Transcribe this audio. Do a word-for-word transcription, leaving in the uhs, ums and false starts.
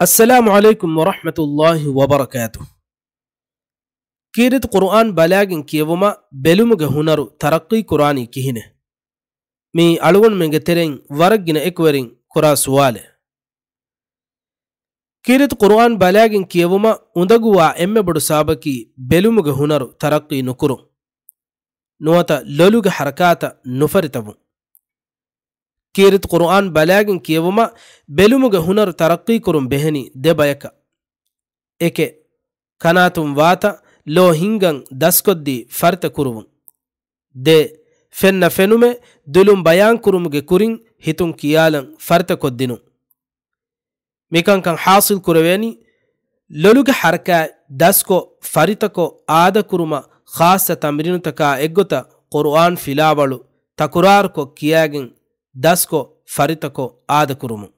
އައްސަލާމު ޢަލައިކުމް ވަރަޙްމަތުﷲި ވަބަރަކާތު. ކީރިތި ޤުރުއާން ބަލާގެން ކިޔެވުމަށް ބެލުމުގެ ހުނަރު ތަރައްޤީ ކުރާނީ ކިހިނެއް؟ މީ އަޅުގަނޑުމެންގެ ތެރެއިން ވަރަށް ގިނަ އެކުވެރިން ކުރާ ސުވާލެއް. ކީރިތި ޤުރުއާން ބަލާގެން ކިޔެވުމަށް އުނދަގޫވާ އެންމެ ބޮޑު ސަބަބަކީ ބެލުމުގެ ހުނަރު ތަރައްޤީ ނުކުރުން. ނުވަތަ ލޮލުގެ ޙަރަކާތަށް ނުފަރިތަވުން. ކީރިތި ޤުރުއާން ބަލާގެން ކިޔެވުމަށް ބެލުމުގެ ހުނަރު ތަރައްޤީކުރުން ބެހެނީ ދެ ބަޔަކަށް. އެކެއް، ކަނާތުން ވާތަ ލޯ ހިންގަން ދަސްކޮށްދީ ފަރިތަ ކުރުވުން. ދެ، ފެންނަ ފެނުމެއް ދުލުން ބަޔާންކުރުމުގެ ކުރިން ހިތުން ކިޔާލަން ފަރިތަކޮށްދިނުން. މިކަންކަން ޙާޞިލް ކުރެވޭނީ، ލޮލުގެ ޙަރަކާތް ދަސްކޮށް ފަރިތަކޮށް އާދަކުރުމަށް ޚާއްޞަ ތަމްރީނުތަކާ އެއްގޮތަށް ޤުރުއާން ފިލާވަޅު ތަކުރާރުކޮށް ކިޔާގެން ދަސްކޮށް ފަރިތަކޮށް އާދަކުރުމުން.